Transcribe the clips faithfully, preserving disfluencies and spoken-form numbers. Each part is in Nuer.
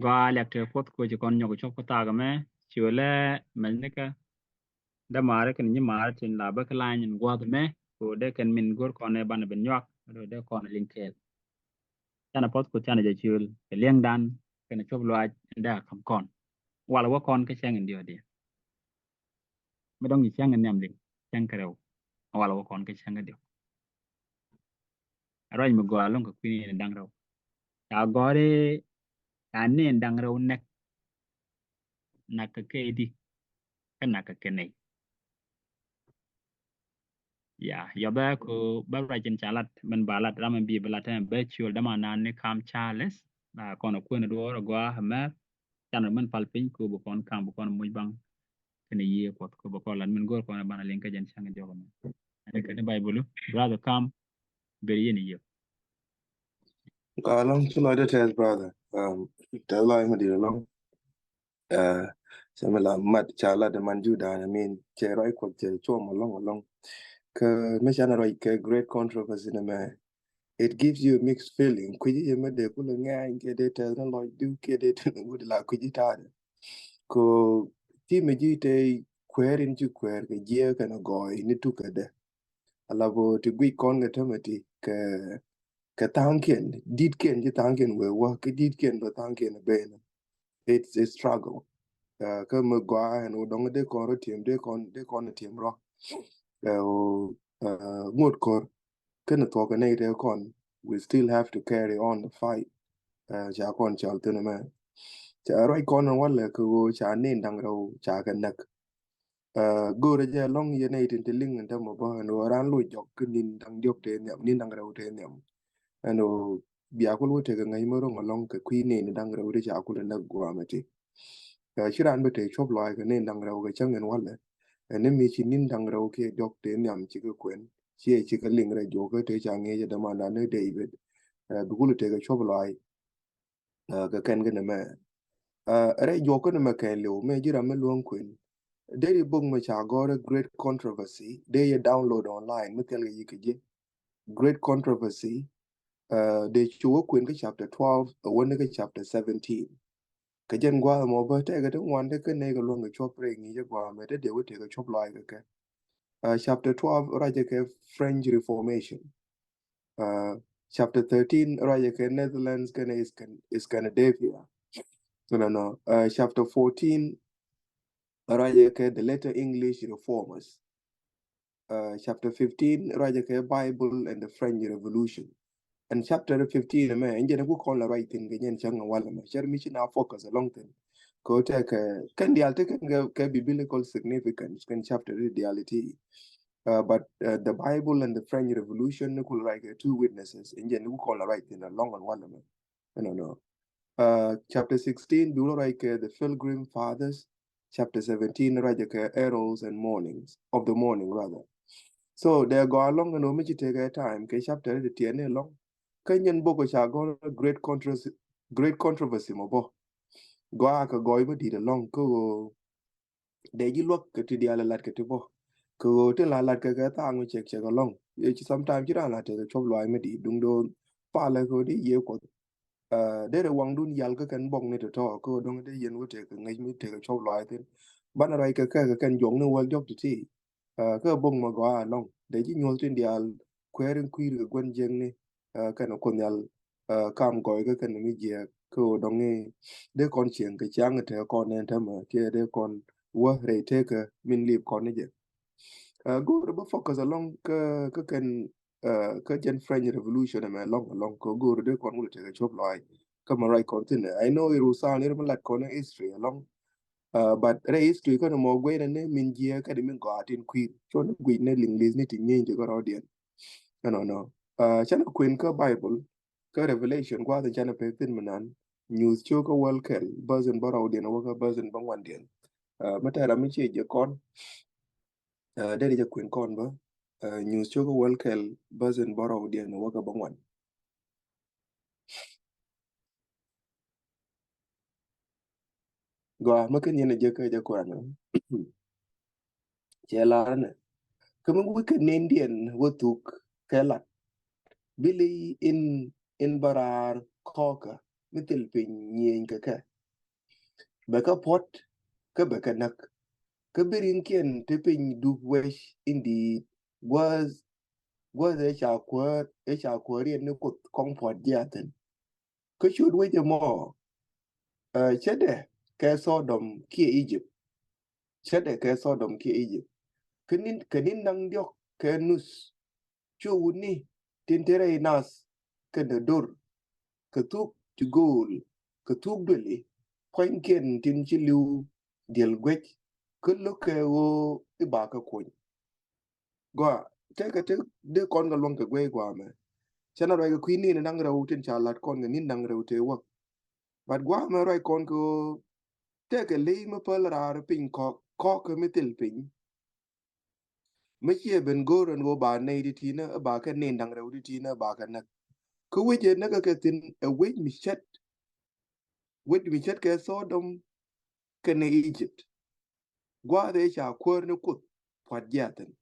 Gɔaa liak tëë Kuoth kɛ ɣöö ci kɔn nyɔk cuɔp kä thaak ɛmɛ. Ci wee lɛ mɛc nikä dämaari kɛnɛ nyimaari tin la bä kɛ lany in gua̱a̱th ɛmɛ kɛ ɣöö dee kɛn min go̱r kɔn ɛ banɛ ben nyuak, dee kɔn ɛ liŋ kɛɛl. Canɛ puɔth Kuoth, canɛ jɛ ciöl kɛ liɛŋdan kɛnɛ cuɔp lɔaac in dee a ka̱m kɔn. Walɛ wä kɔn kä cäŋ in diɔ̱k diɛ. Mi dɔ̱ŋ ci cäŋ in nhiam liŋ, cäŋ kɛ rɛw. Walɛ wä kɔn kä cäŋ in diɔ̱k. Ruac mi gɔaa ɛlɔ̱ŋ kɛ kui̱ nɛɛni da̱ŋ rɛw. Ca gɔ̱r i̱ ca nɛɛni da̱ŋ rɛw näk, näk kɛ kɛ i̱di, kä näk kɛ kɛ nɛy. Ya, yɔbɛ kɛ ɣöö bä ruac in ca lat, min ba lat, ram in bi bä lat ɛn bä ciöl dämandan ni kam Charles. Ba kɔn kuën duɔɔr a gɔaa ɛmɛ. Can min pal piny kɛ ɣöö bä kɔn kam, bä kɔn muc baŋ kɛnɛ yiëë Kuɔth kɛ ɣöö bä kɔn lat min go̱r kɔn ɛ banɛ liŋ kä jɛn cäŋ in diɔ̱k ɛmɛ. Ɛn kɛn i̱ Baibol, brother kam, ber yɛn yiëë. Gɔaa ɛlɔ̱ŋ, ci lɔcdä tɛth, brother. Um, tɛth lɔc mi di̱i̱t ɛlɔ̱ŋ. Uh, cɛ mi la mat ca lat man Juda, I mean, cɛ ruac Kuɔth cɛ cuɔm ɛlɔ̱ŋ ɛlɔ̱ŋ. Kä mi canɛ ruac kɛ great controversy nɛmɛ, it gives you a mixed feeling. Kui̱ci yɛ mi dee kulɛ ŋɛ̈ny kiɛ dee tɛth ni lɔcdu kiɛ dee tɛth ni wut la kui̱ci ta̱a̱dɛ. Kɛ ɣöö ti mi ji̱ te kueer in ci kueer kɛ jiɛk kɛnɛ gɔɔy ni tukädɛ. Ala bä ti guic kɔn kɛ tämɛ ti kɛ kɛ tha̱a̱ŋkiɛn, di̱tkiɛn ci tha̱a̱ŋkiɛn wee wä, kɛ di̱tkiɛn bä tha̱a̱ŋkiɛn a ben. It's a struggle. Uh, kä mi gɔaa ɛn ɣöö dɔ̱ŋ dee kɔn rɔ tiɛm, dee kɔn, dee kɔn tiɛm rɔ. Uh, uh, ŋot kɔr kɛnɛ thuɔ̱k kɛ nɛy tëë kɔn, we still have to carry on the fight. Uh, ca kɔn cɔl thi̱n ɛmɛ. Ca ruac kɔn ɛn walɛ kɛ ɣöö ca nɛɛni da̱ŋ rɛw ca kɛ näk. Uh, go̱o̱rä jɛ ɛlɔ̱ŋ yɛn nɛy tin te liŋ ɛn tämɛ bä ɛn ɣöö raan loc jɔk kä ni̱n da̱ŋ diɔ̱k tëë nhiam, ni̱n da̱ŋ rɛw tëë nhiam. Ɛn ɣöö bia kul wä tekɛ ŋäc mi ro̱ŋ ɛlɔ̱ŋ kɛ kui̱ nɛɛni da̱ŋ rɛw ti ca kul ɛ näk gua̱a̱mɛ ti. Uh, ci raan bä te cuɔp lɔaac kɛ nɛɛni da̱ŋ rɛw kɛ cäŋ ɛn walɛ. Ɛn ni mi ci ni̱n da̱ŋ rɛw kiɛ diɔ̱k tëë nhiam cikɛ kuɛn. Ciɛ cikɛ liŋ rɛy juɔkä tëë ca ŋi̱eec ɛ dämandan ni David. Uh, bi kul tekɛ cuɔp lɔaac. Uh, kɛ kɛn kɛn ɛmɛ. Uh, rɛy juɔk kɛn ɛmɛ kɛn liw, mɛ ji̱ ram mi luäŋ kuën. Deri bok mɛ ca gɔ̱r ɛ Great Controversy, dee yɛ download online, mi thil kɛ yi̱ kɛ ji̱. Great Controversy, uh, dee cu wä kuën kä chapter twelve, uh, wä ni kä chapter seventeen. Kɛ jɛn gua̱a̱th mɔ bä tɛkɛ ti ŋuan ti kɛ nɛy kɛ luäŋ kɛ cuɔp rɛy ŋi̱i̱c ɛ gua̱a̱th mɛ ti dee wä tëë kɛ cuɔp lɔaac kɛ kɛ. Uh, chapter twelve ruacɛ kɛ French Reformation. Uh, chapter thirteen ruacɛ kɛ Netherlands kɛnɛ Scan-, Scandinavia. No, no, no. Uh, chapter fourteen ruacɛ kɛ the later English reformers. Uh, chapter fifteen ruacɛ kɛ Bible and the French Revolution. And chapter fifteen ɛmɛ, ɛn jɛn ku kɔn la ruac thi̱n kɛ jɛn cäŋ ɛ walɛ mɛ. Cär mi ci na focus ɛlɔ̱ŋ thi̱n. Kɛ tɛ kɛ, kɛn diaal ti kɛn kɛ, kɛ biblical significance, kɛn chapter ti diaal ti. Uh, but, uh, the Bible and the French Revolution ni kul ruac kɛ two witnesses. Ɛn jɛn ku kɔn la ruac thi̱n ɛlɔ̱ŋ ɛn walɛ mɛ. Ɛnɔ nɔ. Uh, chapter sixteen, bi wä ruac kɛ the Pilgrim Fathers. Chapter seventeen, ruac kɛ Heralds and Mornings, of the Morning, rather. So, dee gɔaa ɛlɔ̱ŋ ɛn ɣöö mi ci tekɛ time, kɛ chapter ti tiɛɛni ɛlɔ̱ŋ. Kä nyɛn bok ca gɔ̱r great controversy, great controversy mɔ bä. Gɔaa kɛ gɔɔy mi di̱i̱t ɛlɔ̱ŋ, kä ɣöö dee ji̱ luäk kɛ ti diaal ɛ lat kɛ ti bä. Kɛ ɣöö tin la lat kɛ kɛ thaak mi cɛk cɛk ɛlɔ̱ŋ. Ɛ ci sometimes ci raan la tekɛ cuɔp lɔaac mi di̱i̱t duŋ do̱o̱n palɛ kɛ ɣöö dee yiëë Kuɔth. Uh, derɛ waŋdun yal kä kɛn bɔk ni tɔ̱tɔ̱, kä dɔ̱ŋ dee yɛn wä tekɛ ŋäc mi tekɛ cuɔp lɔaac thi̱n. Banɛ ruac kɛ kɛ kɛ kɛn juɔk ni wäl diɔ̱k ti̱ti̱. Uh, kä bok mɛ gɔaa ɛlɔ̱ŋ. Dee ji̱ nyuɔ̱th tin diaal kuɛɛr in kui̱r kɛ gua̱n jiäkni, uh, kɛn Kuoth Nhial, uh, kam gɔɔy kä kɛn mi jiääk, kä dɔ̱ŋ i̱ dee kɔn cieŋ kɛ ciaŋ te kɔn nɛn tämɛ, kiɛ dee kɔn wä rɛy tekä min lip kɔn ni jɛ. Uh, go̱o̱r bä focus ɛlɔ̱ŋ kä, kä kɛn uh, kä jɛn French Revolution ɛmɛ ɛlɔ̱ŋ, ɛlɔ̱ŋ kɛ go̱o̱r dee kɔn wulɛ tekɛ cuɔp lɔaac. Kä mɛ ruac kɔn thi̱n. I know i̱ rusan i̱ rɛ mi lat kɔn history ɛlɔ̱ŋ. Uh, but rɛy history kɛn mɔ guɛy nɛ ni min jiɛ kɛn min gɔaa tin kui̱r. Cuɔn ni guic ni liŋ li̱th ni ti nyieeny ti kɛ rɔɔdiɛn. Ɛnɔ nɔ. Uh, canɛ kuën kä Bible, kä Revelation gua̱a̱th in canɛ pek thi̱n mi nan. Nyuuth cio̱k kä wäl kɛl, bäth in bä rɔɔdiɛn wä kä bäth in bä ŋuandiɛn. Uh, mi tɛ̈r ram mi cie jɛ kɔn. Uh, deri jɛ kuën kɔn bä, uh, Nyuuth cio̱k wäl kɛl bäth in bä rɔɔdiɛn wä kä bä ŋuan. Gɔaa mi ken yɛn a jɛ kä jɛ kuɛn. Cɛ lar nɛ. Kä mi wä kɛ nɛndiɛn wä thuk kɛ lat. Bili in, in bä raar kɔkä. mi thil piny nyieny kɛ kɛ. Bɛ kɛ puɔt, kä bɛ kɛ näk. Kä bi riŋkiɛn ti piny dup wec in di̱i̱t, gua̱a̱th, gua̱a̱th ëë ca kuäär, ëë ca kuääriɛn ni Kuoth kɔŋ puɔt jiath thi̱n. Kä ciöt wec ɛmɔ, ɛ, cätdɛ kɛ Sodom kiɛ Egypt. Cätdɛ kɛ Sodom kiɛ Egypt. Kɛ ni̱n, kɛ ni̱n da̱ŋ diɔ̱k kɛ nuth, cu wutni tin te rɛy nath kɛnɛ do̱r, kɛ thuk ti gööl, kɛ thuk duëli, pua̱nykiɛn tin ci li̱w diël guec, kä lo̱kɛ ɣöö i̱ ba kɛ kuny. Gɔaa, tekɛ te dee kɔn kɛ luäŋ kɛ guey gua̱a̱mɛ. Cä na ruac kɛ kui̱ ni̱n da̱ŋ rɛw tin ca la̱t kɔn kɛ ni̱n da̱ŋ rɛw te wäk. But gua̱a̱mɛ ruac kɔn kɛ ɣöö tekɛ ley mi päl raar piny kɔk, kɔk kɛ mi thil piny. Mi ciɛ ben go̱o̱r ɛn ɣöö ba nɛy ti ti̱i̱nä, ɛ ba kɛ ni̱n da̱ŋ rɛw ti ti̱i̱nä, ɛ ba kɛ näk. Kä wec ɛ näk kɛ thi̱n ɛ wec mi cät. Wec mi cät kɛ Sodom kɛnɛ Egypt. Gua̱a̱th ëë ca kuäär ni Kuoth pua̱t jiath thi̱n.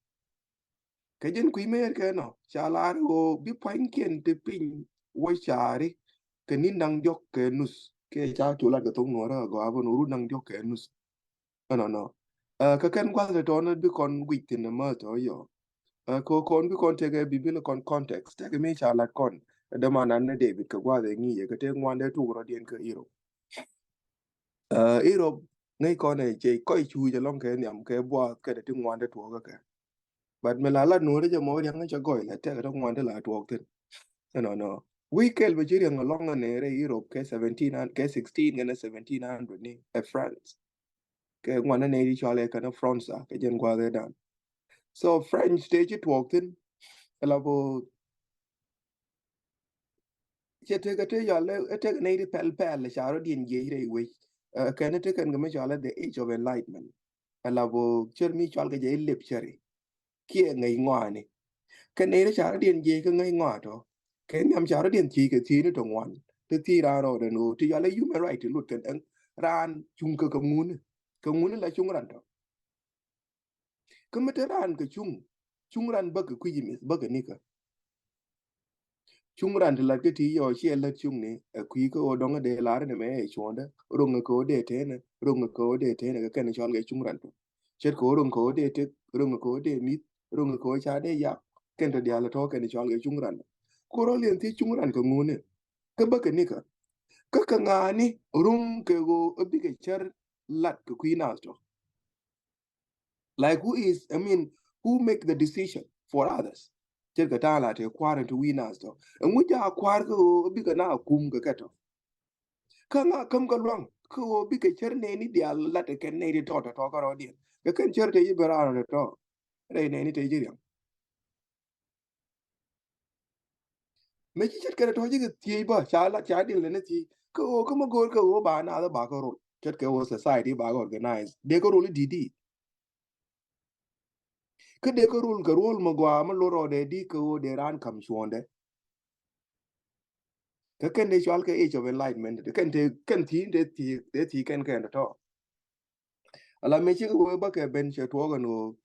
Kɛ jɛn kui̱ mëër kɛ nɔ, ca lar ɣöö bi pua̱nykiɛn ti piny wä caari kɛ ni̱n da̱ŋ diɔ̱k kɛ nuth. Kɛ ca cu lat kɛ thok Nuɔ̱ɔ̱rä agɔaa bä nɔ, run da̱ŋ diɔ̱k kɛ nuth. Ɛnɔnɔ. Ɛ, kɛ kɛn gua̱th tɔ̱tɔ̱ ni bi kɔn guic thi̱n ni mäth tɔ̱ yɔ. Ɛ, kɛ kɔn bi kɔn tekɛ bi bi ni kɔn context. Tekɛ mi ca lat kɔn. Ɛ dämanan ni David kɛ gua̱th ɛ ŋi̱i̱cɛ kɛ tëë ŋuandɛ tuk rɔ̱diɛn kɛ Europe. Ɛ, Europe ŋäc kɔn ɛ cɛ kɔc cuuc ɛlɔ̱ŋ kɛ nhiam kɛ buath kɛ ti ŋuandɛ tuɔɔkä kɛ. But mi la lat Nuɔ̱ɔ̱rä jɛ mɔ ria̱ŋ cɛ gɔy la tɛk ti ŋuandɛ la tuɔɔk thi̱n. Ɛnɔnɔ. Wi̱i̱ kɛl bɛ ci ria̱ŋ ɛlɔ̱ŋ ɛnɛ rɛy Europe kɛ seventeen hundred, kɛ sixteen kɛnɛ seventeen hundred ni ɛ France. Kɛ ŋuandɛ nɛy ti cɔalɛ kɛnɛ France kɛ jɛn gua̱a̱th ɛ dan. So French tëë ci tuɔɔk thi̱n. Ɛ la bä cɛ tekɛ te yɔl ɛ tekɛ nɛy ti pɛl pɛl ɛ ca rɔ̱diɛn jiɛc rɛy wec. Ɛ kɛn ɛ tekɛn kɛ mi cɔalɛ the age of enlightenment. Ɛ la bä cär mi cɔal kɛ jɛ ilip cäri kiɛ ŋäc ŋɔaani. Kɛ nɛy ti ca rɔ̱diɛn jiɛc kɛ ŋäc ŋɔaa tɔ kɛ nhiam ca rɔ̱diɛn thiec kɛ thiecni tɔ ŋuan ti thiec raan rɔɔdɛ ni ɣöö ti yɔl ɛ human right ti lut kɛn ɛŋ raan cuŋ kɛ kɛ ŋuni. Kɛ ŋuni la cuŋ ran tɔ. Kä mi te raan kɛ cuŋ, cuŋ ran bäkɛ kui̱c imith bäkɛ nikä. Cuŋ ran ti lat kä ti yɔ ciɛ lät cuŋni ɛ kui̱ kä ɣöö dɔŋ dee lar ni mɛ ɛ cuɔ̱ndä roŋ kɛ ɣöö dee teenä roŋ kɛ ɣöö dee teenä kɛ kɛn cɔal kɛ cuŋ ran tɔ. Ce̱tkɛ ɣöö roŋ kɛ ɣöö dee tek roŋ kɛ ɣöö dee mi̱th roŋ kɛ ɣöö ca dee yak kɛn tɔ diaal tɔ kɛn cɔal kɛ cuŋ ran tɔ. Ku rɔ liɛn thiec cuŋ ran kɛ ŋuni kä bäkɛ nikä. Kä kɛ ŋa̱a̱ni roŋ kɛ ɣöö ɛ bikɛ cär lat kɛ kui̱ naath tɔ. Like who is, I mean, who make the decision for others? Ce̱tkɛ ta̱a̱ la te kua̱r in ti wi̱i̱ naath tɔ. Ɛŋu ja̱ kua̱r kä ɣöö bikɛ na kum kɛ kɛ tɔ. Kä ŋa käm kɛ luaŋ kä ɣöö bikɛ cär nɛɛni diaal lat kɛn nɛy ti tɔt tɔt kä rɔɔdiɛn. Kɛ kɛn cär te ji̱ ben raar tɔt tɔt rɛy nɛɛni te ji̱ riaŋ. Mëë ci ce̱tkɛ tɔ̱ ji̱ kɛ thiec bä ca la ca dil ni thiec kä ɣöö kä mä go̱o̱r kä ɣöö ba naath ba kä rol ce̱tkɛ ɣöö society ba kä organize dee kä rol i̱ di̱t i̱. Kä dee kä rol kɛ rol mä gɔaa mä lot rɔɔdɛ di̱t kä ɣöö dee raan ka̱m cuɔ̱ɔ̱ndɛ. Kä kɛn dee cɔal kɛ age of enlightenment kɛn te kɛn thiec te thiec te thiec kɛn kɛn tɔ̱. Ala mëë cikɛ wee bä kɛ ben cɛ tuɔɔk ɛn ɣöö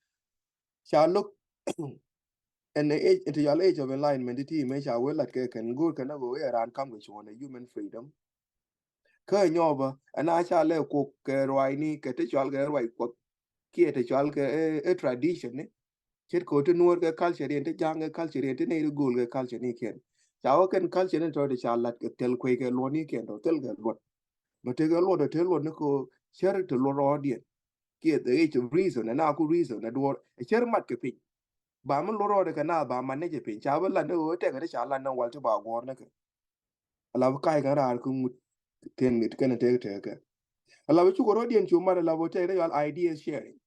ca lo̱k ɛn age, ɛn ti cɔal age of enlightenment ti mëë ca wee lat kɛ kɛn go̱o̱r kɛn ɛ ɣöö ɛ raan ka̱m kɛ cuɔ̱ɔ̱n ɛ human freedom. Kä ɛ nyɔɔpä ɛn a ca lɛ kok kɛ ruacni kɛ ti cɔal kɛ ruac Kuɔth kiɛ ti cɔal kɛ ɛ tradition ni. Ce̱tkɛ ɣöö ti nuɔɔr kɛ culture yɛn ti ja̱a̱ŋ kɛ culture yɛn ti nɛy ti go̱o̱l kɛ culture ni kiɛn. Ca wä kɛn culture ni tɔ̱ ti ca lat kɛ thil kuec kɛ luɔt ni kiɛn tɔ̱ thil kɛ luɔt. Bä tekɛ luɔt ɛ te luɔt ni kɛ ɣöö cär ti luɔt rɔɔdiɛn. Kiɛ the age of reason ɛ na ku reason ɛ duɔɔr ɛ cär mat kɛ piny. Ba mi luɔt rɔɔdɛ kɛ na ba mat ni cɛ piny ca bä lat ni ɣöö tɛkɛ ti ca lat ni wal ti ba guɔ̱ɔ̱r ni kɛ. Ala bä ka̱a̱c kɛn raar kä ŋut kɛn ŋit kɛn tek tekɛ. Ala bä cukɛ rɔɔdiɛn cu mat ala bä tɛkɛ ti yɔal idea sharing.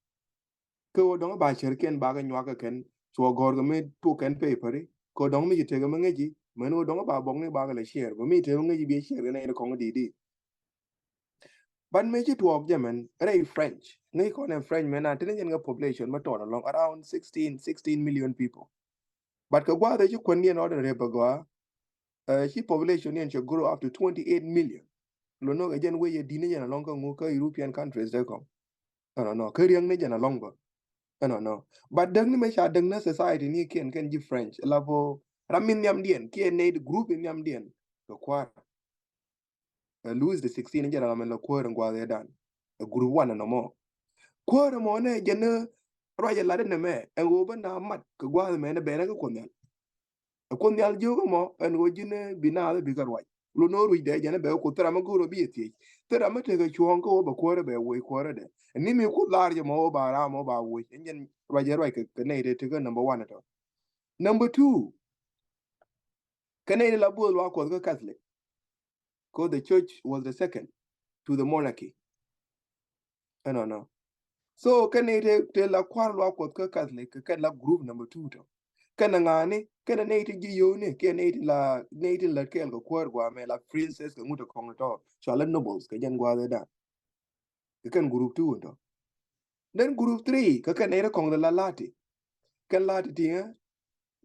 Kä ɣöö dɔ̱ŋ ba cärkiɛn bakɛ nyuak kɛ kɛn cuɔ gɔ̱r kɛ mi tuk kɛn paperi. Kä ɣöö dɔ̱ŋ mi ci tekɛ mi ŋäci mɛn ɣöö dɔ̱ŋ ba bɔkni bakɛ lɛ share bä mi tekɛ mi ŋäci bi share kɛ nɛy ni kɔŋ di̱t i̱. But mëë ci tuɔɔk jɛ mɛn rɛy French ŋäc kɔn ɛ French mɛn an tini jɛn kɛ population mi tɔɔt alɔŋ around sixteen, sixteen million people. But kɛ gua̱a̱th ɛ ci kuändɛ yɛn ɔdɛ rep agɔaa. Ci population yɛn cɛ grow up to twenty eight million. Lo nɔ kɛ jɛn wec yɛ di̱n jɛn alɔŋ kä ŋu kä European countries dee kɔŋ. Ɛnɔnɔ kä riäŋ ni jɛn alɔŋ bä. Ɛnɔnɔ. But däk ni mɛ ca däk ni society ni kiɛn kɛn ji̱ French la bä ram mi nhiamdiɛn kiɛ nɛy group in nhiamdiɛn kɛ kua̱r. Louis the sixteen jɛ ram ɛn la kuäär ɛn gua̱a̱th ɛ dan. Ɛ group one ɛn ɔmɔ. Kuäär ɛmɔ nɛ jɛn ni ruac ɛ lat ɛn ɛmɛ ɛn ɣöö bä na mat kɛ gua̱a̱th ɛmɛ nɛ bɛn ɛ kɛ Kuoth Nhial. Ɛ Kuoth Nhial jiök ɛmɔ ɛn ɣöö ji̱n bi naath ɛ bikɛ ruac. Lo no̱o̱ŋ ruc dee jɛn ɛ bɛ ku thil ram mi go̱o̱r ɔ bi ɛ thiec. Thil ram mi tekɛ cuɔ̱ɔ̱ŋ kä ɣöö bɛ kuäärä bɛ woc kuäärä dɛ. Ɛn ni mi Kuoth lar jɛ mɔ ɣöö ba ram ɔ ba woc. Ɛn jɛn ruac ɛ ruac kɛ nɛy tɛ tekɛ number one ɛ tɔ. Number two. Kɛ nɛy ti la buɔth luaak Kuɔth kä Catholic. Cause the church was the second to the monarchy. Ɛnɔnɔ. So kɛn nɛy ti la kua̱r luaak Kuɔth kä Catholic kɛ kɛn la group number two tɔ. Kɛn a ŋa̱a̱ni kɛn a nɛy ti ji̱ yio̱o̱ni kɛ nɛy ti la nɛy ti lät kɛɛl kɛ kuäär gua̱a̱mɛ la princess kɛ ŋut ɛ kɔŋ tɔ cua la nobles kɛ jɛn gua̱a̱th ɛ dan. Kɛ kɛn group two tɔ. Then group three kɛ kɛn nɛy ti kɔŋ la lati. Kɛn lati ti ɛ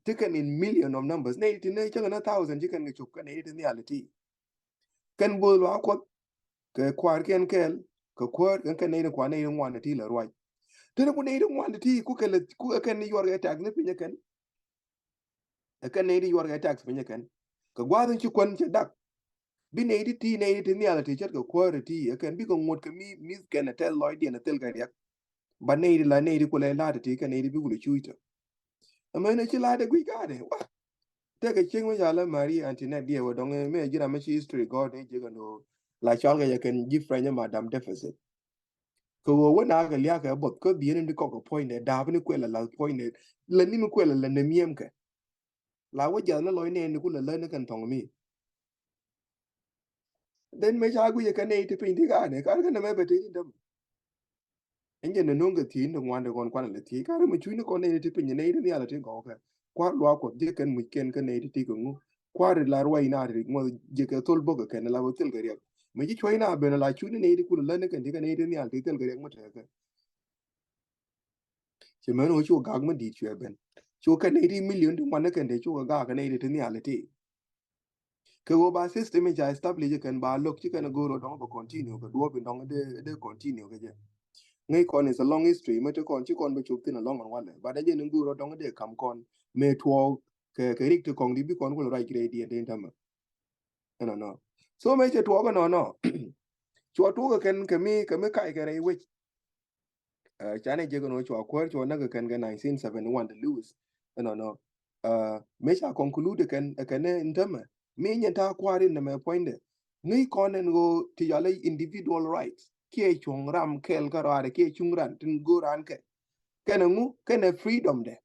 ti kɛn in million of numbers nɛy ti nɛ cäŋ ni thousand ci kɛn kɛ cop kɛn nɛy ti nhial ti. Kɛn bo̱o̱th luaak Kuɔth kɛ kua̱r kɛn kɛɛl kɛ kuäär kɛn kɛn nɛy ti kua̱r nɛy ti ŋuan ti la ruac. Teni ku nɛy ti ŋuan ti ku kɛn ku kɛn ni yuɔr kɛ tax ni piny kɛn. Ɛ kɛn nɛy ti yuɔr kɛ tax piny kɛn. Kɛ gua̱a̱th in ci kuän cɛ dak. Bi nɛy ti ti nɛy ti nhial ti cät kɛ kuäär ti ɛ kɛn bikɛ ŋuɔ̱t kɛ mi mith kɛn ɛ tɛth lɔcdiɛn ɛ thil kɛ riɛk. Ba nɛy ti la nɛy ti kulɛ la̱t ti kɛ nɛy ti bi kulɛ cuc tɔ. Ɛmɛ ni ci la̱t ɛ guic ga̱a̱dɛ wa. Tɛkɛ cieŋ mi ca la Maria Antoinette diɛ wä dɔŋ mi ɛ ji̱ ram mi ci history gɔ̱r ni ji̱ kɛ ni la cɔl kɛ jɛ kɛn ji̱ French Madame Deficit. Kɛ ɣöö wä na kɛ liak kɛ buɔth kä bieni ti kɔk kɛ puɔ̱nydɛ da̱a̱p ni kuɛl ala puɔ̱nydɛ la ni mi kuɛl ala ni miɛm kɛ. La wä jath ni lɔc nɛɛni ku la lät ni kɛn thɔŋ mi. Then mëë ca guic ɛ kɛ nɛy ti piny ti ka̱a̱ni ka̱a̱ni kɛn nɛmɛ bɛ tëë ni däm. Ɛn jɛ ni no̱o̱ŋ kɛ thiec ni ŋuan ti kɔn kuan ala thiec ka̱a̱ni mɛ cuc ni kɔn nɛy ti piny nɛy ti nhial ti gɔw kɛ. Kua̱r luaak Kuɔth jɛ kɛn muc kɛn kä nɛy ti ti kɛ ŋu. Kua̱r la ruac na ti ŋuɔth jɛ kɛ thol bok kɛ kɛn la bä thil kɛ riɛk. Mɛ ci cuɔ̱c na ben la cuc ni nɛy ti kun lät ni kɛn ti kɛ nɛy ti nhial ti thil kɛ riɛk mi tekɛ. Cɛ mɛn wä cu gak mi di̱i̱t cuɛ ben. Cu kɛn nɛy ti million ti ŋuan ni kɛn ti cu kɛ gak kɛ nɛy ti ti nhial ti. Kɛ ɣöö ba system in ca establish kɛn ba lo̱k ci kɛn go̱o̱r ɔ dɔ̱ŋ bɛ continue kɛ duɔ̱ɔ̱p in dɔ̱ŋ dee dee continue kɛ jɛ. Ŋäc kɔn is a long history mi ti kɔn ci kɔn bɛ cop thin a long and walɛ. But a jɛ ni go̱o̱r ɔ dɔ̱ŋ dee kam kɔn mëë tuɔɔk kɛ kɛ rik ti kɔn di bi kɔn kulɛ ruac kɛ rɛy diɛn tin tämɛ. Ɛnɔnɔ. So mëë cɛ tuɔɔk ɛnɔnɔ. Cua tuɔɔk kɛ kɛn kɛ mi kɛ mi kac kɛ rɛy wec. Canɛ jek ɛn ɣöö cua kuäär cua näk kɛ kɛn kɛ nineteen seventy one ti Louis. Ɛnɔnɔ. Mëë ca conclude kɛn kɛn in tämɛ mi nyɛn ta̱a̱ kua̱r in nɛmɛ puɔ̱nydɛ. Ŋäc kɔn ɛn ɣöö ti yɔl individual rights kiɛ cuŋ ram kɛl kä rɔaadɛ kiɛ cuŋ ran tin go̱o̱r ran kɛ. Kɛn ɛŋu kɛn ɛ freedom dɛ.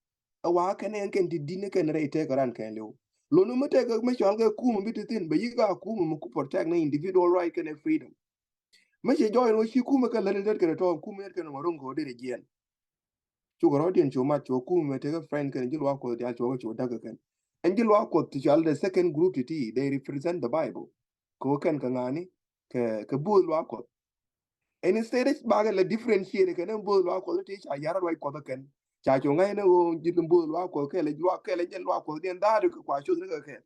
Ɛ wa kɛn ɛn kɛn ti di̱n kɛn rɛy tëëk ran kɛn liw. Lon mi tëëk mi cɔal kɛ kum mi ti thin bɛ yi̱k a kum mi ku protect ni individual right kɛn ɛ freedom. Mi ci jɔɔc ni wä ci kumɛ kɛ lät ni det kɛn tɔɔŋ kumɛ yet kɛn ŋɔr ŋɔr dee jiɛn. Cukɛ rɔ̱diɛn cu mat cu kumɛ tekɛ friend kɛn ji̱ luaak Kuɔth diaal cu kɛ cu da̱k kɛ kɛn. Ɛn ji̱ luaak Kuɔth ti cual the second group ti ti they represent the Bible. Kɛ wä kɛn kɛ ŋa̱ni kɛ kɛ buɔth luaak Kuɔth. Ɛn instead bakɛ lɛ differentiate kɛn ɛn buɔth luaak Kuɔth ti ca yar ruac Kuɔth kɛn. Ca cu ŋa̱c ni wä ji̱ buɔth luaak Kuɔth kɛl luaak kɛl jɛn luaak Kuɔth diɛn dha̱a̱r kɛ kua cuth ni kɛ kɛn.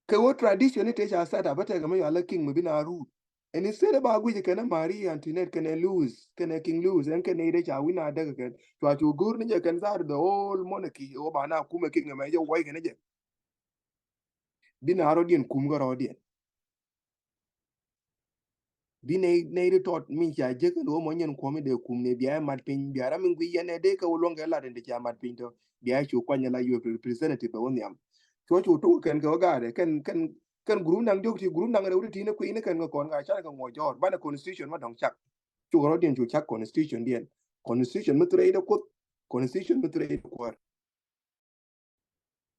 Kɛ wä tradition ni te ca set up a tekɛ mi yɔal a king mi bi na rule. Ɛn instead ba guic kɛn a Maria Antoinette kɛn a Louis kɛn a King Louis ɛn kɛn a ide ca wi̱n a däk kɛn cua cu go̱r ni jɛ kɛn dhar the whole monarchy wä ba na kum a king mɛ jɛ wuɔy kɛn jɛ. Bi na rɔdiɛn kum kä rɔdiɛn. Bi nɛy nɛy ri tɔt min ca jek ni wä mɔ nyɛn kuɔmi dee kum ni bia mat piny bia ram min gui yɛn ɛ dee kɛ wä luɔŋ kɛ lat in de ca mat piny tɔ bia cu kuany la yuɔp representative bɛ wä nhiam. Cuɔ cu tuk kɛn kɛ wä gaadɛ kɛn kɛn kɛn group naŋ diɔk ti group naŋ rɛw ti ti ni kui̱ ni kɛn kɛ kɔn ka can kɛ ŋuɔ jɔɔr banɛ constitution ma dɔŋ cak. Cukɛ rɔdiɛn cu cak constitution diɛn constitution mi thurɛ ide kuoth constitution mi thurɛ ide kuäär.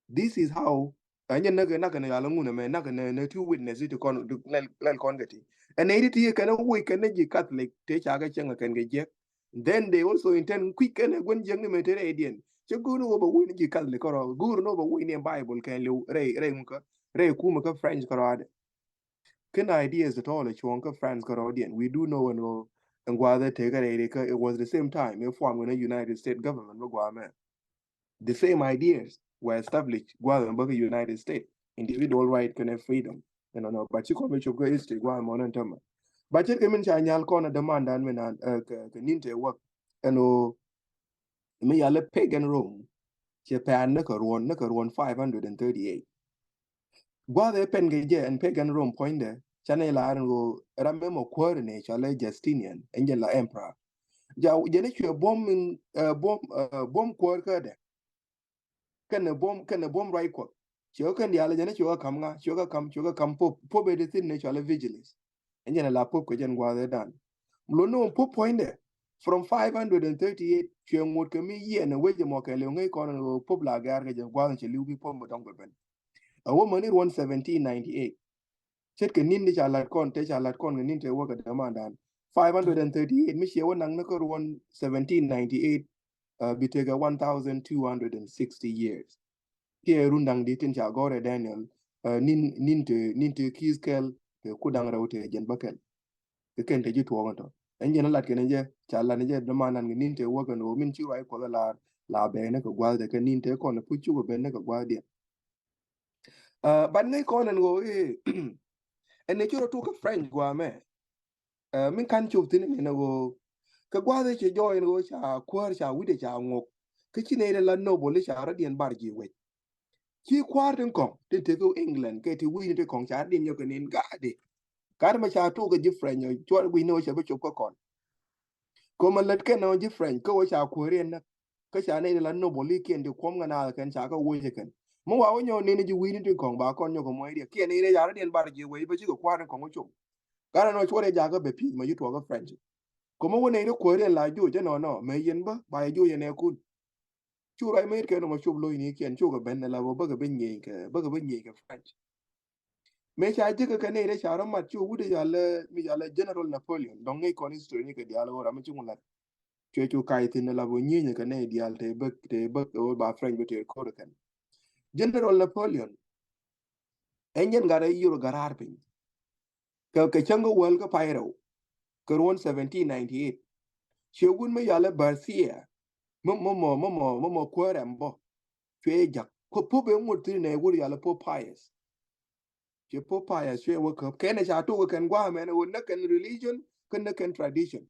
This is how. Ɛn jɛ näk näk ni ɣal ŋun ɛmɛ näk ni ni two witness ti kɔn lɛl lɛl kɔn kɛ ti. Ɛn nɛ iti ti kɛn wui kɛn ji̱ Catholic te ca kɛ cɛŋ kɛn kɛ jiɛk. Then they also intend kui̱ kɛn gua̱n jiɛk ni mɛ te rɛy diɛn cɛ go̱o̱r ni wä bɛ wui ni ji̱ Catholic kɔrɔ go̱o̱r ni wä bɛ wui ni Bible kɛn liw rɛy rɛy ŋukä rɛy kumä kä French kɔrɔ adɛ. Kɛn ideas tɔ̱ lɛ cuɔ̱ŋ kä France kärɔ̱diɛn. We do know ɛn ɣöö ɛn gua̱a̱th ɛ tekɛ rɛy ri kä it was the same time ɛ form kɛn ɛ United States government bä gua̱a̱mɛ. The same ideas were established gua̱a̱th ɛn bä kä United States, individual right kɛnɛ freedom. Ɛnɔnɔ but ci kɔn bä cop kä history gua̱a̱th mɔnɛ tämɛ. But ce̱tkɛ min ca nyal kɔn ɛ dämandan min an kɛ nin te wäk ɛn ɣöö mi yal ɛ pagan Rome. Cɛ pɛn ni kɛ ruɔn ni kɛ ruɔn five hundred and thirty eight. Gua̱a̱th ɛ pɛn kɛ jɛ ɛn pek ɛn Rome puɔ̱nydɛ, canɛ lar ɛn ɣöö ram mɛ mɔ kuäär ni cɔalɛ Justinian, ɛn jɛn la emperor. Ja, jɛn ɛ cuɛ buɔ̱m in, eh, buɔ̱m, eh, buɔ̱m kuäär kädɛ. Kɛnɛ buɔ̱m, kɛnɛ buɔ̱m ruac Kuɔth. Cuɛ kɛn diaal jɛn ɛ cuɛ kɛ ka̱m ŋa, cuɛ kɛ ka̱m, cuɛ kɛ ka̱m pop, pop ɛ di thin ni cɔalɛ Vigilis. Ɛn jɛn ɛ la pop kɛ jɛn gua̱a̱th ɛ dan. Lon ni wä pop puɔ̱nydɛ, from five hundred and thirty-eight, cuɛ ŋot kɛ mi yiɛn ɛ wec ɛmɔ kɛ liw ŋäc kɔn ɛn ɣöö pop la gɛ̈r kɛ jɛ gua̱a̱th in cɛ li̱w bi pop mi dɔ̱ŋ bɛ ben. A wä mäni ruɔ̱n seventeen ninety-eight. Ce̱tkɛ ni̱n ti ca la̱t kɔn, te ca la̱t kɔn kɛ ni̱n te wä kɛ dämandan. Five hundred and thirty-eight, mi ciɛ wä naŋ ni kä ruɔ̱n seventeen ninety-eight, uh, bi tekɛ one thousand two hundred and sixty years. Kiɛ run da̱ŋ di tin ca gɔ̱r ɛ Daniel, uh, ni̱n, ni̱n te, ni̱n te ki̱th kɛl, te ku da̱ŋ rɛw te jɛn bä kɛl. Kɛ kɛn te ji̱ tuɔɔk ɛn tɔ. Ɛn jɛn lat kɛn jɛ, ca lat ni jɛ dämandan kɛ ni̱n te wä kɛn ɣöö min ci ruac Kuɔth ɛ lar, la bɛɛni kɛ gua̱a̱th te kɛ ni̱n te kɔn ɛ puc cukɛ ben ni kɛ gua̱a̱th diɛn. Uh, but ŋäc kɔn ɛn ɣöö, eh, ɛn ni ci rɔ tuk kä French gua̱a̱mɛ. Uh, min kan cop thin ɛn ɣöö kɛ gua̱a̱th ɛ cɛ jɔɔy ɛn ɣöö ca kuäär ca wi̱cdɛ ca ŋok. Kä ci nɛy rɛ la noble ca rɔ̱diɛn bar ji̱ wec. Ci kua̱r tin kɔ̱ŋ tin tekä England kɛ ti wi̱i̱ni ti kɔ̱ŋ ca rɔ̱diɛn nyɔk kɛ nin ga̱a̱di. Gat mɛ ca tuk kɛ ji̱ French ɔ cuɔr gui̱ni wä cɛ bi cop kä kɔn. Kɛ mɛ lät kɛn ɔ ji̱ French kä wä ca kuäär yɛn näk. Kä ca nɛy ti la noble ikiɛn ti kuɔ̱m ŋɛ naath kɛn ca kä woc kɛn. Mi wa wä nyɔk nini ji̱ wi̱i̱ni tin kɔ̱ŋ ba kɔn nyɔk kɛ muɔ̱c riɛk kiɛn nini ca rɔ̱diɛn bar ji̱ wec bä cikɛ kua̱r tin kɔ̱ŋ wä cop. Gat ɛn ɔ cuɔr yɛ jakä bɛ pi̱i̱th mɛ ji̱ tuɔɔk kä French. Kɛ mɛ wä nɛy ti kuäär yɛn la joc ɛnɔnɔ mɛ yɛn bä ba yɛ joc yɛn ɛ kun. Cu ruac mɛ yet kɛ nɔmɔ cop lo̱cnikiɛn cukɛ ben ɛ la bä bäkɛ bi nyieny kɛ, bäkɛ bi nyieny kɛ French. Mëë ca ji̱ kɛ kɛ nɛy rɛy ca rɔ mat cu wut ɛ yalɛ, mi yalɛ General Napoleon. Dɔ̱ŋ ŋäc kɔn history ni kɛ diaal ɣöö ram mi ci ŋu lat. Cuɛ cu kac thi̱n ɛ la bä nyieny kɛ nɛy diaal te bäk, te bäk ɣöö ba French bä te ko̱r kɛn. General Napoleon ɛn jɛn gat rɛy Euro gat raar piny. Kɛ, kɛ cäŋ kä wäl kä pay rɛw kɛ ruɔ̱n seventeen ninety-eight. Ciɛ wut mi yalɛ Berthier, mi, mi mɔ, mi mɔ, mi mɔ kuäär ɛm bɔ. Cuɛ jak. Kɛ Pope ɛ ŋot thi̱n nɛ wut yalɛ Pope Pius. Cuɛ Pope Pius cuɛ wä käp. Kɛn ɛ ca tok kɛn gua̱a̱mɛn ɛ wä näk kɛn religion kä näk kɛn tradition.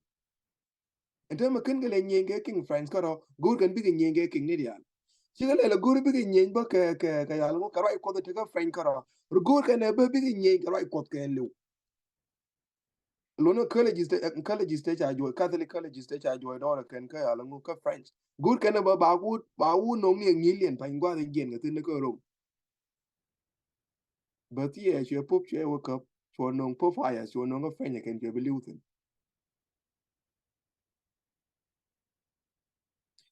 Ɛn täämɛ ken kɛ lɛ nyieny kɛ King French kärɔ, go̱o̱r kɛn bikɛ nyieny kɛ King ni diaal. Cikɛ lɛ lɛ go̱o̱r bikɛ nyieny bä kɛ, kɛ, kɛ yal ŋu kɛ ruac Kuɔth tekä French kärɔ. Go̱o̱r kɛn ɛ bä bikɛ nyieny kɛ ruac Kuɔth kɛ liw. Lon ɛ colleges te, colleges te ca juɔc, Catholic colleges te ca juɔc dɔɔrɛ kɛn kä yal ŋu kä French. Go̱o̱r kɛn ɛ bä ba wut, ba wut no̱ŋ ni ɛ ŋi̱i̱liɛn pa̱ny gua̱th ɛ jiɛn kɛ thi̱n ni kä Rome. Bä thiɛ cuɛ Pope cuɛ wä käp, cuɔ no̱ŋ Pope Pius, cuɔ no̱ŋ kä French ɛ kɛn cuɛ bi liw thi̱n.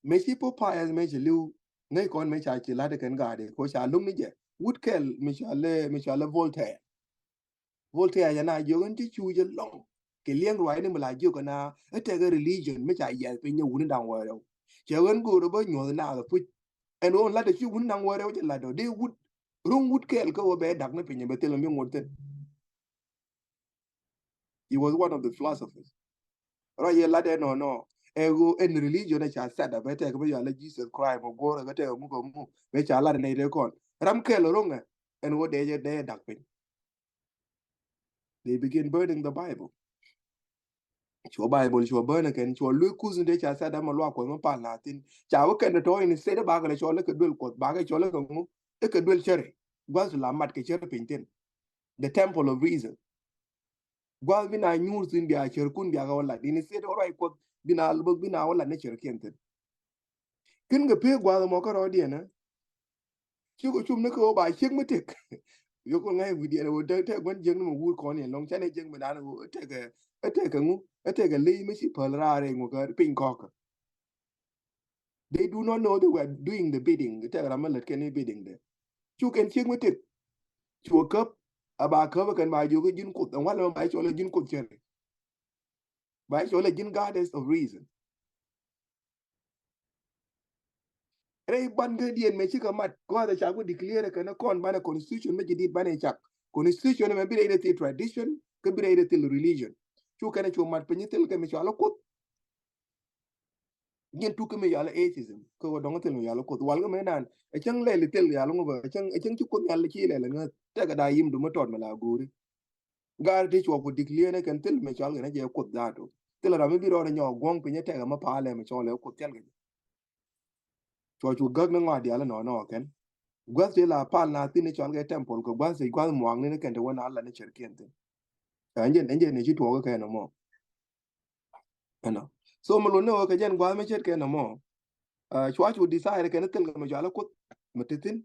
Mëë ci Pope Pius mëë ci li̱w, ŋäc kɔn mëë ca ci la̱t kɛn ga̱a̱di, ko ca lum ni jɛ. Wut kɛl mi ca lɛ, mi ca lɛ Voltaire. Voltaire jɛ na jiök in ti cu jɛ lɔŋ. Kɛ liɛŋ ruac ni mi la jiök kɛ na, ɛ tekɛ religion mi ca yiath piny ɛ wuni da̱ŋ wä rɛw. Cɛ ɣän go̱o̱r ɛ bä nyuɔth naath ɛ puc. Ɛn ɣöö lat ɛ ci wuni da̱ŋ wä rɛw jɛ lat ɔ, dee wut, ro̱ŋ wut kɛl kä ɣöö bɛ dak ni piny ɛ bɛ thil mi ŋuɔth thin. He was one of the philosophers. Rɔ yɛ lat ɛnɔnɔ. Ɛ ɣöö ɛn religion ɛ ca set up, ɛ tɛk bä yɔal ɛ Jesus Christ mɔ guɔ̱r ɛ tɛk ɛ ŋu kɛ ŋu. Bɛ ca lat ɛ nɛy tɛ kɔn. Ram kɛl ro̱ŋɛ. Ɛn ɣöö dee jɛ dee dak piny. They begin burning the Bible. Cuɔ Bible, cuɔ burn ɛ kɛn, cuɔ luek kuth ni dee ca set up mɔ luak Kuɔth mɔ pal na thin. Ca wä kɛn tɔ̱ in state bakɛ lɛ cɔl ɛ kɛ duel Kuɔth, bakɛ cɔl ɛ kɛ ŋu, ɛ kɛ duel cäri. Gua̱th la mat kɛ cäri piny thin. The temple of reason. Gua̱th bi na nyuur thi̱n bia cärkun bia kɛ wä lat. Ini thiet wä ruac Kuɔth bi na, bi na wä lat ni cärkiɛn thi̱n. Kin kɛ pek gua̱th ɛmɔ kä rɔɔdiɛn ɛ. Ci kɛ cum ni kɛ wä ba ciek mi tëk. Yoko ŋa̱c wi̱diɛn ɛ wä tɛk, tɛk gua̱n jiäk ni mɛ wur kɔn yɛn lɔŋ canɛ jiäk mi dan ɛ wä tɛk ɛ, tɛk ɛ ŋu, ɛ tɛk ɛ ley mi ci päl raar ɛ ŋu kä piny kɔk. They do not know they were doing the bidding. Tɛk ram mi lät kɛn i̱ bidding dɛ. Cu kɛn ciek mi tëk. Cu käp, a ba käp kɛn ba jiök i̱ ji̱n Kuoth. Ɛn walɛ mɛ ba i̱ cɔl i̱ ji̱n Kuoth cɛr. Ba i̱ cɔl i̱ ji̱n goddess of reason. Rɛy ban kä diɛn mɛ cikɛ mat. Gua̱a̱th ɛ ca ku declare kɛn kɔn banɛ constitution mɛ jadid banɛ cak. Constitution mɛ bi rɛy rɛ thil tradition, kä bi rɛy rɛ thil religion. Cu kɛn cu mat piny thil kɛ mi cɔal i̱ Kuoth. Jiɛn tuk kä mi yal atheism kä wä dɔŋ thil mi yal Kuoth wal kä mi nan. Ɛ cäŋ lɛl thil yal ŋu bä, ɛ cäŋ, ɛ cäŋ ci Kuoth yal ci lɛl ŋä tɛk da yim du mi tɔt mi la go̱ri. Gar ti cuɔ ku declare ni kɛn thil mi cɔal kɛn jɛ Kuoth datu. Thil ram mi bi rɔɔd nyɔ guɔŋ piny tɛk mi palɛ mi cɔal ɛ Kuoth thil kɛ. Cuɔ cu gäk ni ŋɔa dial nɔ nɔ kɛn. Gua̱th tëë la pal na thi̱n i̱ cɔal kɛ temple kɛ gua̱th tëë gua̱th muaŋni ni kɛn te wä na la ni cɛr kiɛn thi̱n. Ɛn jɛn ɛn jɛn i̱ ci tuɔɔk kɛ kɛn ɛmɔ. Ɛnɔ. So mi luɔt ni ɣöö kɛ jɛn gua̱a̱th mi ce̱tkɛ nɔmɔ. Cua cu desire kɛn thil kɛ mi cua lɛ Kuoth mi te thi̱n.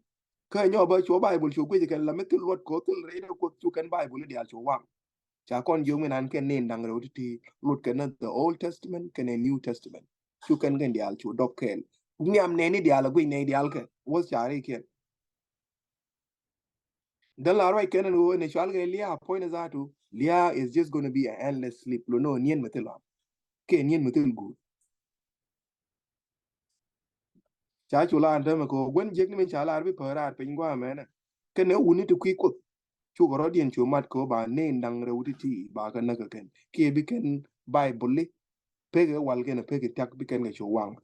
Kä nyɔ bä cu Bible cu guic kɛn la mi thil luɔt kɛ thil rɛy ni Kuoth cu kɛn Bible ni diaal cu waŋ. Ca kɔn jiök mi nan kɛn ni da̱ŋ rɛw ti̱ti̱ luɔt kɛn ni the Old Testament kɛn ni New Testament. Cu kɛn kɛn diaal cu dɔk kɛɛl. Nhiam nɛni diaal a guic nɛy diaal kɛ wäth ca ri kiɛn. Däl la ruac kɛn ɛn ɣöö ɛn ɛ cual kɛ lia̱a̱ puɔ̱ny ni dhatu, lia̱a̱ is just gonna be an endless sleep. Lo ni ɣöö niɛn mi thil ɣam kiɛ niɛn mi thil guur. Ca cu lar ɛn täämɛ kɛ ɣöö gua̱n jiäkni min ca lar bi päär raar piny gua̱a̱mɛnɛ kɛn ɛ wuni ti kui̱ Kuoth. Cukɛ rɔ̱diɛn cu mat kɛ ɣöö ba nɛn da̱ŋ rɛw ti̱ti̱ ba kɛ näk kɛ kɛn kiɛ bi kɛn Baibuli pek ɛ wal kɛn ɛ pek ɛ tiak bi kɛn kɛ cu waŋ.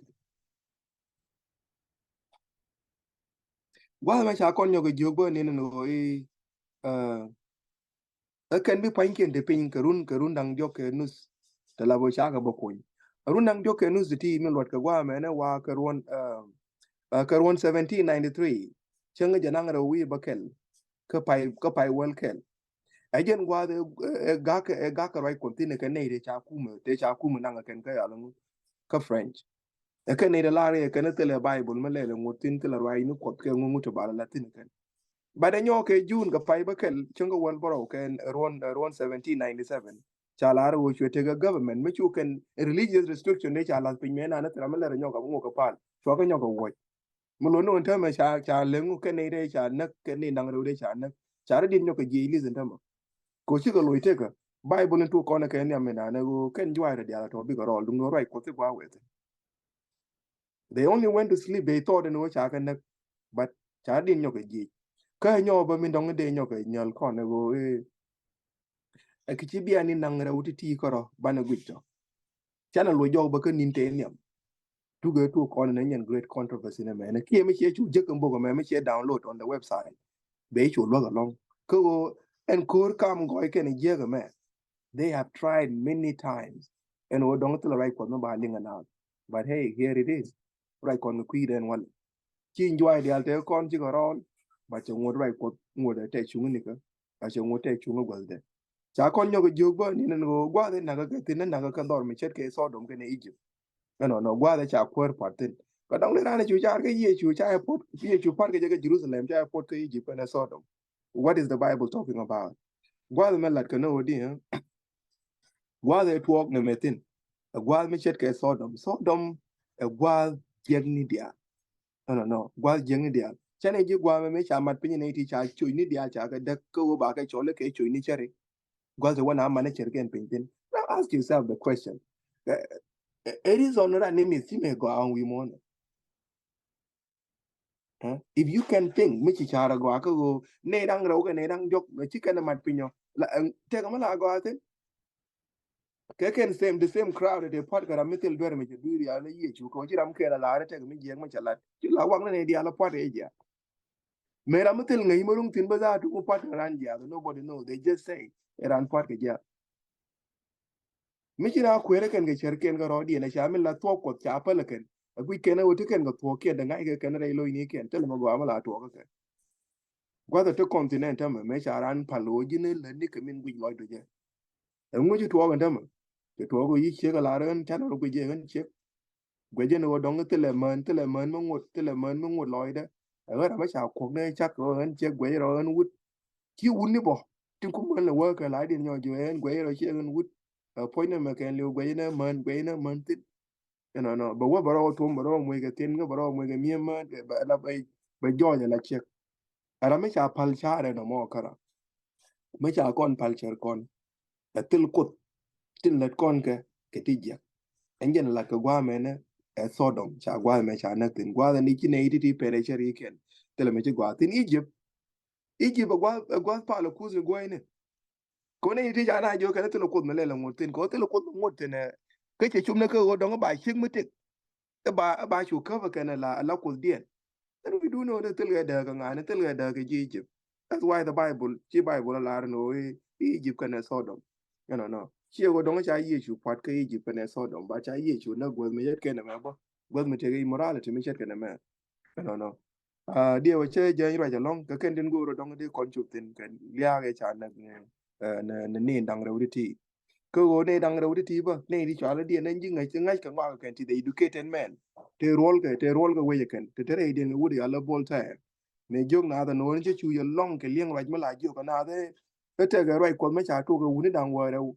Gua̱a̱th mɛ ca kɔn nyɔk kɛ jiök bä niɛn ni ɣöö i̱ ɛ kɛn bi pua̱nykiɛn te piny kɛ run kɛ run da̱ŋ diɔ̱k kɛ nuth. Te la bä ca kɛ bä kuny ɛ run da̱ŋ diɔ̱k kɛ nuth ti ti mi luɔt kɛ gua̱a̱th mɛnɛ wa kɛ ruɔn ɛ kɛ ruɔn seventeen ninety-three. Cäŋ jɛ naŋ rɛw wi̱i̱ bä kɛl kä pay kä pay wäl kɛl. Ɛ jɛn gua̱a̱th ɛ gak ɛ gak kɛ ruac Kuɔth thi̱n ɛ kɛ nɛy te ca kumɛ te ca kumɛ naŋ ɛ kɛn kä yal ŋu kä French. Ɛ kɛn nɛy te lar ɛ kɛn thilɛ Bible mi lɛl ɛ ŋuɔ̱t thi̱n thilɛ ruac ni Kuɔth kɛ ŋu ŋu te bal ɛ la thi̱n ɛ kɛn. But ɛ nyɔk kɛ June kɛ pay bä kɛl cäŋ kɛ wäl bärɔw kɛn ruɔn ruɔn seventeen ninety-seven. Ca lar ɛ ɣöö cuɛ tekɛ government mi cu kɛn religious restriction dee ca lath piny mɛ nan thilɛ mi lɛl ɛ nyɔk kɛ ŋu kɛ pal cua kɛ nyɔk kɛ wuɔc. Mi luɔt ni ɣän täämɛ ca ca leŋ kɛ nɛy rɛy ca näk kɛ nɛy naŋ rɛw rɛy ca näk. Ca rɔ dit nyɔk kɛ jiɛc li̱th ɛn täämɛ. Kɛ ɣöö cikɛ loc tekä Bible in tuɔk kɔn kɛ nhiam mi naan ɛ ɣöö kɛn juaacdɛ diaal a tɔ̱ bikɛ rɔɔl duŋ ɣöö ruac Kuɔth ti gua̱a̱ weth. They only went to sleep, they thought ɛn ɣöö ca kɛ näk. But ca rɔ dit nyɔk kɛ jiɛc. Kä nyɔk bä mi dɔ̱ŋ dee nyɔk kɛ nyäl kɔn ɛ ɣöö ɛ kɛ ci bian ni naŋ rɛw ti ti kärɔ banɛ guic tɔ. Canɛ luɔc jɔk bä kä ni̱n te nhiam. Tukɛ tuɔk kɔn ni nyɛn great controversy ni mɛn kiɛ mi ciɛ cu jek in bok mɛ mi ciɛ download on the website. Bɛ cu luäk alɔŋ kä ɣöö ɛn ko̱r kam gɔɔy kɛn jiɛk mɛ. They have tried many times. Ɛn ɣöö dɔŋ thilɛ ruac Kuɔth mi ba liŋ anath. But hey, here it is. Ruac kɔn kɛ kui̱ dɛn wal. Ci juac diaal te kɔn cikɛ rɔɔl. Ba cɛ ŋuɔ̱t ruac Kuɔth ŋuɔ̱t ɛ tɛ cuŋ nikä. A cɛ ŋuɔ̱t tɛ cuŋ gua̱th dɛ. Ca kɔn nyɔk jiök bä ni nɛn ɣöö gua̱th in nakä kɛ thi̱n ni nakä kɛ dhɔr mi ce̱tkɛ Sodom kɛnɛ Egypt. Ɛnɔ nɔ gua̱th in ca kuäär pa̱t thi̱n. Kɛ dɔŋ ni raan cu car kɛ Yecu ca ɛ puɔt Yecu pa̱t kɛ jɛ kɛ Jerusalem ca ɛ puɔt kɛ Egypt kɛnɛ Sodom. What is the Bible talking about? Gua̱th mɛ lat kɛ ni ɣöö di gua̱th ɛ tuɔɔk ni mɛ thi̱n. Ɛ gua̱th mi ce̱tkɛ Sodom. Sodom ɛ gua̱th jiäkni diaal. Ɛnɔ nɔ gua̱th jiäkni diaal. Canɛ ji̱ gua̱a̱mɛ mi ca mat piny ni ti ca coc ni diaal ca kɛ däk kä ɣöö ba kɛ cɔl kɛ coc ni cäri. Gua̱th ti wä na man ni cär kɛn piny thi̱n. Now ask yourself the question. Ɛ ɛ reason ran ni mi thimɛ gɔaa wi̱i̱ muɔ̱ɔ̱n. If you can think mi ci car a gɔaa kä ɣöö nɛy da̱ŋ rɛw kɛ nɛy da̱ŋ diɔ̱k ci kɛn mat piny ɔ. Tɛk mi la gɔaa thi̱n. Kɛ kɛn same the same crowd de pua̱t kɛ ram mi thil duer mi cɛ dui̱r ya ni Yecu kɛ ci ram kɛn a la̱r tɛk mi jiɛk mi cɛ lat ci la wak ni nɛy diaal a pua̱t ɛ jia. Mɛ ram mi thil ŋäc mi ruŋ thi̱n bä dhaatu mi pua̱t kɛ ran jiath, nobody know, they just say ɛ ran pua̱t kɛ jiath. Mi ci na kueerä kɛn kɛ cär kɛn kɛ rɔɔdiɛn a ca mi la thuɔk Kuɔth ca päl kɛn a guic kɛn a ɣöö ti kɛn kɛ thuɔk kiɛn dɛ ŋa̱c kɛ kɛn rɛy lo̱cni kɛn thil mɛ gɔaa mi la tuɔk kɛ kɛn. Gua̱th a ti continent tämɛ mɛ ca ran pal ɣöö ji̱n lät ni kɛ min guic lɔcdu jɛ. Ɛŋu ci tuɔɔk ɛn tämɛ? Ci tuɔɔk ɣöö yi ciek a la rɛn canɛ rɔ guic jɛ ɣän ciek. Guɛcä ni ɣöö dɔ̱ŋ thilɛ mään, thilɛ mään mi ŋot, thilɛ mään mi ŋot lɔcdä. Ɛ ɣän ram mi ca kuɔk ni cak ɣän ciek guɛcä rɔ ɣän wut. Ci wut ni bɔ tin ku mään lɛ wäkɛ la diɛn nyɔk ji̱ ɣän guɛcä rɔ ciek ɣän wut. Ɛ puɔ̱ny ni mɛ kɛn liw guɛcä ni mään, guɛcä ni mään thi̱n. Ɛnɔnɔ bɛ wä bɛ rɔ wä tuɔ̱m bɛ rɔ wä muec kɛ thi̱n kä bɛ rɔ wä muec kɛ mi̱em mään bɛ la bɛ jɔɔc ɛ la ciek. Ɛ ram mi ca pal ca̱rɛ nɔmɔ kärä. Mi ca kɔn pal cär kɔn. Ɛ thil Kuoth tin lät kɔn kɛ kɛ ti jiɛk. Ɛn jɛn lat kɛ gua̱a̱mɛnɛ ɛ Sodom ca gua̱a̱mɛ ca näk thi̱n gua̱a̱mɛ ni ci nɛy ti ti pɛn ɛ cär ikiɛn. Thilɛ mi ci gua̱a̱ thi̱n Egypt. Egypt ɛ gua̱a̱ ɛ gua̱a̱ pal ɛ kuth ni guɔ̱ɔ̱yni. Kɛ ɣöö nɛy ti ca na jiök kɛn thilɛ Kuoth mi lɛl ɛ ŋot thi̱n kɛ ɣöö thilɛ Kuoth mi ŋot thi̱n ɛ. Kä cɛ cop ni kä ɣöö dɔ̱ŋ ba ciek mi tëk. Ɛ ba ɛ ba cu käp ɛ kɛn ɛ la ɛ la Kuothdiɛn. Then we do know ni thil kɛ dääk kɛ ŋa̱a̱n ni thil kɛ dääk kɛ ji̱ Egypt. That's why the Bible ci Bible a lar ni ɣöö i̱ Egypt kɛnɛ Sodom. Ɛnɔnɔ ciɛ ɣöö dɔ̱ŋ ca Yecu pua̱t kä Egypt kɛnɛ Sodom ba ca Yecu näk guäth mi ce̱tkɛ nɛmɛ bä guäth mi tëk immorality mi ce̱tkɛ nɛmɛ. Ɛnɔnɔ. Diɛ wä cä jɛny ruac alɔŋ kɛ kɛn tin go̱o̱r dɔŋ di kɔn cop thin kɛ liaak ɛ ca nɛ nɛ ni daŋ rɛw di ti. Kä ɣöö ni daŋ rɛw di ti bä ni di cual di nɛ ji̱ ŋäc ŋäc kɛ ŋɔak kɛn ti the educated man. Te ruɔl kɛ te ruɔl kɛ wec kɛn te te rɛy diɛn kɛ wut yal bol tɛɛr. Mɛ jiök naath ɛn ɣöö ni cä cu yɛ lɔŋ kɛ liɛŋ ruac mi la jiök kɛ naath ɛ tekɛ ruac kuɔth mi ca tok kɛ wuni daŋ wä rɛw.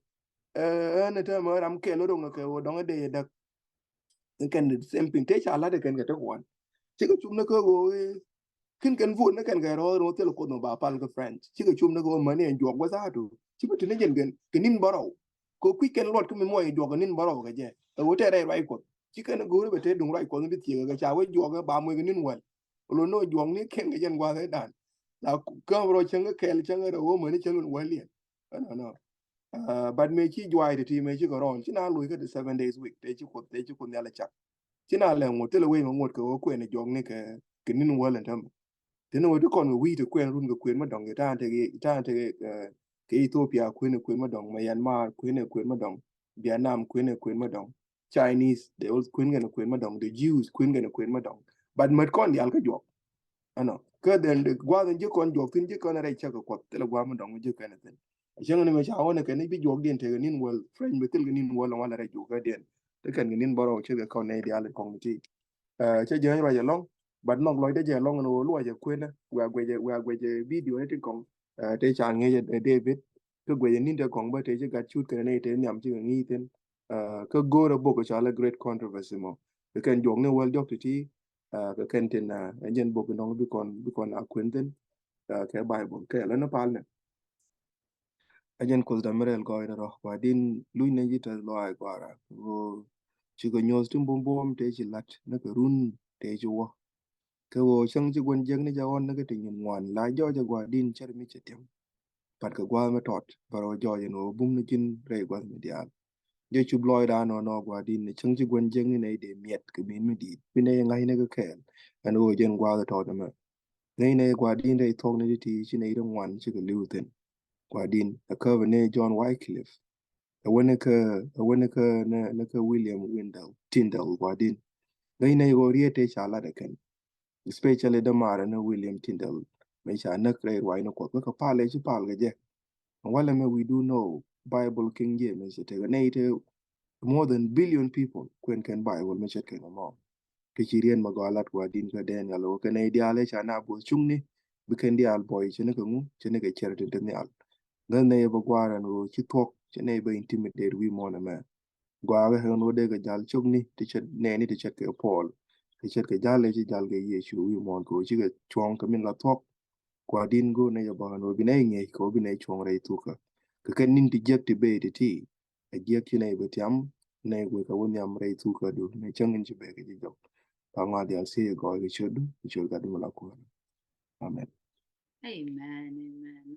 Ɛn ɛ tɛmɛ ram kɛl roŋ kɛ ɣöö dɔŋ ɛ dee yɛ däk. Kɛn the same thing te ca lat kɛn kɛ te kuan. Cikɛ cum ni kä ɣöö kin kɛn vote ni kɛn kɛ rɔɔth rɔɔth thil kuoth nɔ ba pal kä French. Cikɛ cum ni kä ɣöö mäni ɛn juɔk wä thaatu ci bi ti ni jɛn kɛn kɛ nin bärɔw. Kɛ kui̱ kɛn luɔt kä mi muɔc juɔk kɛ nin bärɔw kɛ jɛ ɛ ɣöö te rɛy ruac kuɔth. Ci kɛn go̱o̱ri bɛ te duŋ ruac kuɔth ni bi thiek kɛ ca wä juɔk ba muɔc kɛ nin wäl. Ɣöö ni juɔk ni kɛn kɛ jɛn gua̱th ɛ dan. La käm rɔ cäŋ kɛ kɛɛl cäŋ kɛ rɛw ɣöö mäni cäŋ wäl yɛn. Ɛnɔnɔ. But mëë ci juaay ti ti mëë ci kɛ rɔɔl ci na loc kä the seven days week te ci kuoth te ci kuoth nhial cak. Ci na lɛ ŋot thilɛ wec ma ŋot kɛ wä kuɛn jɔk ni kɛ kɛ nin wäl ɛn tämɛ. Tini wä ti kɔn kɛ wi̱i̱ ti kuɛn run kɛ kuɛn ma dɔŋ kɛ ta̱a̱n tekɛ ta̱a̱n tekɛ kɛ Ethiopia kuɛn kɛ kuɛn ma dɔŋ, Myanmar kuɛn kɛ kuɛn ma dɔŋ, Vietnam kuɛn kɛ kuɛn ma dɔŋ, Chinese de kuɛn kɛ kuɛn ma dɔŋ, the Jews kuɛn kɛ kuɛn ma dɔŋ. But mät kɔn dial kä juɔk. Ɛnɔ kä then gua̱a̱th in ji̱ kɔn juɔk thin ji̱ kɔn rɛy cäk kɛ kuɔth thilɛ gua̱a̱th mi dɔŋ mi ji̱ kɛn thin. Cäŋ ni mɛ ca wä ni kɛn i̱ bi juɔk diɛn tekɛ nin wäl French mi thil kɛ nin wäl ŋuan rɛy juɔk kä diɛn. Ti kɛn kɛ nin bärɔw ce̱tkɛ kɔn nɛy diaal in kɔn ti. Cä ji̱ ɣäny ruac ɛlɔŋ. But nhɔk lɔcdä jɛ ɛlɔŋ ni ɣöö luɔcɛ kuenä. Wia guɛcɛ wia guɛcɛ video ni tin kɔŋ. Te ca ŋi̱eec ɛ David. Kä guɛcɛ ni̱n te kɔŋ bä te ci gat cut kɛn nɛy te nhiam cikɛ ŋi̱i̱c thin. Kä go̱o̱r ɛ bok ɛ cɔal ɛ Great Controversy mɔ. Kɛ kɛn juɔk ni wäl diɔk ti̱ti̱. Kɛ kɛn tin ɛ jɛn bok inɔŋ bikɔn bikɔn a kuen thin. Kɛ Bible kɛ lä ni pal ni. Ɛ jɛn kuoth dam rɛl gɔɔydɛ rɔ wa din luny ni ji̱ tɛth lɔaac gua̱a̱ra. Ɣöö cikɛ nyuɔth ti bumbum te ci lat ni kɛ run te ci wä. Kɛ ɣöö cäŋ ci gua̱n jiäkni jɛ ɣɔn ni kɛ ti nyin ŋuan la jɔɔcɛ gua̱a̱r din cär mi cɛ tiɛm. Pat kɛ gua̱a̱th mi tɔt bä rɔ jɔɔc ɛn ɣöö bum ni ji̱n rɛy gua̱th mi diaal. Jɛ cup lɔɔcda nɔnɔ gua̱a̱r din ni cäŋ ci gua̱n jiäkni nɛy dee miɛt kɛ min mi di̱i̱t bi nɛy ŋa̱cni kɛ kɛɛl. Ɛn ɣöö jɛn gua̱a̱th tɔt ɛmɛ. Ŋäcnɛ gua̱a̱r din rɛy thuɔ̱k ni ti ti ci nɛy ti ŋuan cikɛ li̱w thi̱n. Gua̱a̱r din ɛ käp ɛ ni John Wycliffe. Ɛ wä ni kä ɛ wä ni kä ni kä William Windel Tindal gua̱a̱r din. Ŋäcnɛ ɣöö riet te ca lat ɛ kɛn. Especially dämaarä ni William Tindal. Mëë ca näk rɛy ruac ni kuɔth kä kɛ pal ɛ ci pal kɛ jɛ. Walɛ mɛ we do know Bible King James cɛ tekɛ nɛy te more than billion people kuɛn kɛn Bible mɛ ce̱tkɛ nɔmɔ. Kɛ ci riet mɛ gɔaa lat gua̱a̱r din kä Daniel ɣöö kɛ nɛy diaal ɛ ca na bo̱o̱th cuŋni bi kɛn diaal buɔy cɛ ni kɛ ŋu cɛ ni kɛ cɛr tin te nhial. Ŋäth nɛy bä gua̱a̱r ɛn ɣöö ci thuɔ̱k cɛ nɛy bä intimidate wi̱i̱ muɔ̱ɔ̱n ɛmɛ. Gɔaa kɛ ɣän wä dee kɛ jal cokni ti cɛ nɛɛni ti cɛ kɛ Paul. Ti cɛ kɛ jal ɛ ci jal kɛ Yecu wi̱i̱ muɔ̱ɔ̱n kɛ ɣöö cikɛ cuɔ̱ŋ kɛ min la thuɔ̱k. Kua din go̱o̱r nɛy ɛ bä ɣän wä bi nɛy ŋi̱eec kɛ wä bi nɛy cuɔ̱ŋ rɛy thukɛ. Kɛ kɛn ni̱n ti jiäk ti bee ti ti. Ɛ jiäk ci nɛy bɛ tiam nɛy guic kɛ wä nhiam rɛy thukɛ du nɛ cäŋ in ci bee kɛ ji̱ jɔk. Pa ŋuan diaal thiec ɛ gɔɔy kɛ ciötdu kɛ ciöt gat du mi la kuäär. Amen. Amen, amen.